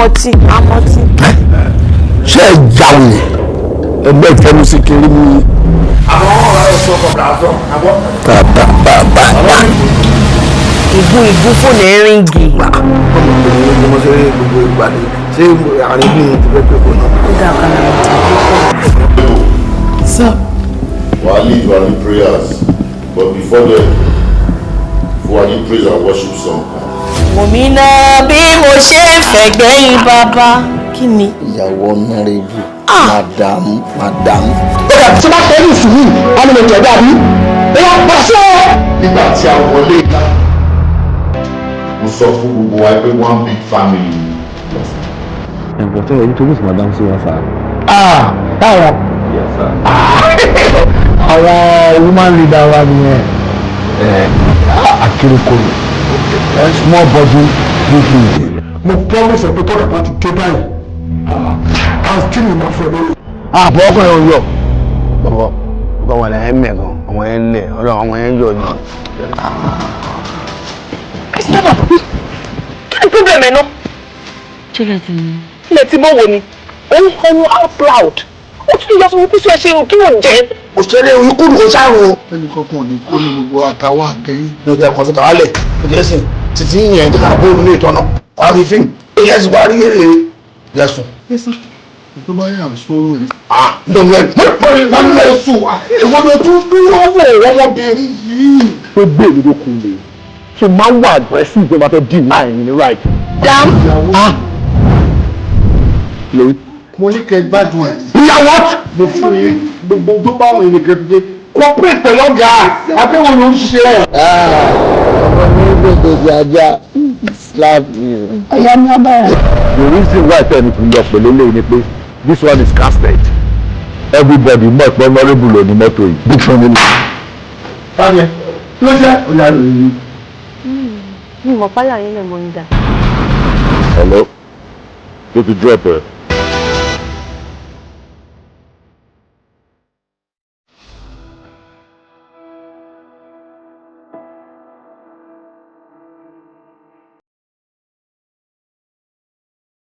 Amọ̀tí amọ̀tí. Ṣé ẹ jáwèé ẹgbẹ́ ìfẹnusí kiri mi. Àwọn ọ̀rọ̀ ẹ̀ sọ kọ̀ọ̀kan àtọ̀ àbọ̀. Bá bá bá bá bá. Ìgún ìgún fóònù ẹ̀ ring. Ọmọ ìgbìmọ̀ ní mo ṣe rí gbogbo ìgbà ni ṣé àárín bí ti fẹ́ pé kò náà. Ó dà kan náà. Sir. Wàá lead wa ní prayers, but before then, fún wa ní praise and worship song kan. Wòmí náà bí mo ṣe ń fẹ̀gbẹ́yìn bàbá. Kí ni? Ìyàwó honourable, madam, madam. Ó dà tí wọ́n tẹ́lẹ̀ sí yìí, wọ́n ní mo jẹ̀bi àbí? Ó yà pàṣẹ. Nígbà tí a wọlé, mo sọ fún gbogbo wa pé one big family. Ẹ̀bùn tó yẹ introduce madam sí wọn sir. Ah, táwọn. Yes, sir. Àwọn woman leader wa nìyẹn. Akérèkọlù, small body, big lead. Mo promise ẹ pé tọ́ka bá ti dé báyìí, àti mi máa fẹ́ lórí. Àbọ̀ ọkùnrin ò yọ. Bọ̀bọ̀ bọ̀bọ̀ wà lẹ́yìn mẹ́gan, ọmọ yẹn ń lẹ̀ ọlọ́run, ọmọ yẹn ń yọ ni. Christopher, kí ni problem ẹ̀ náà? Ṣẹlẹ̀ ti mú. Ilẹ̀ tí mo wò ni òun ọrùn out loud, ó tún yọ sọ wípé sọ ẹ ṣe kí ló ń jẹ. Òṣèré ikú kò sáàrùn. Ẹnì kankan ò ní kó ní gbogbo àtàwọn àtẹ̀yìn. Ní ọjà ẹ̀kọ́ tó wálẹ̀ ó jẹ́ sìn títí yẹn tó kà bóòlù ní ìtọ́nà wàá rí fíìmù. Yẹ́sì, wàá rí èrè yẹsùn. Tó bá yà sóró rẹ̀. Ah, nítorí ẹ Wọ́n lọ sùn, ìwọ ló tún dúró wò ọmọbìnrin yìí. Tó gbé èmi ló kun lè so máa ń wà aggressive pé máa fẹ́ deny ní right. Dam. Ah, lórí. Mo ní kẹ́ gbádùn ẹ̀. Ìyàwó. Mo fún yín gbogbo tó bá wọn ènìyàn kẹ́ cooperate pẹ̀lú ọ̀gá abẹ́wò ló ń ṣe ẹ̀. Ọmọ mi gbogbo ajá slap me. Ọ̀yá mi ọba rẹ̀. The reason why tẹ́ fi lọ pẹ̀lú eléyìí ni pé this one is casted. Everybody mọ̀ pé honourable ló ní mọ́tò yìí. Big family. Báyẹn ló jẹ́. Ó yára yìí. Mi mọ̀ páyà yín lè mọ̀ ń dà. Hello, tó ti drop ẹ.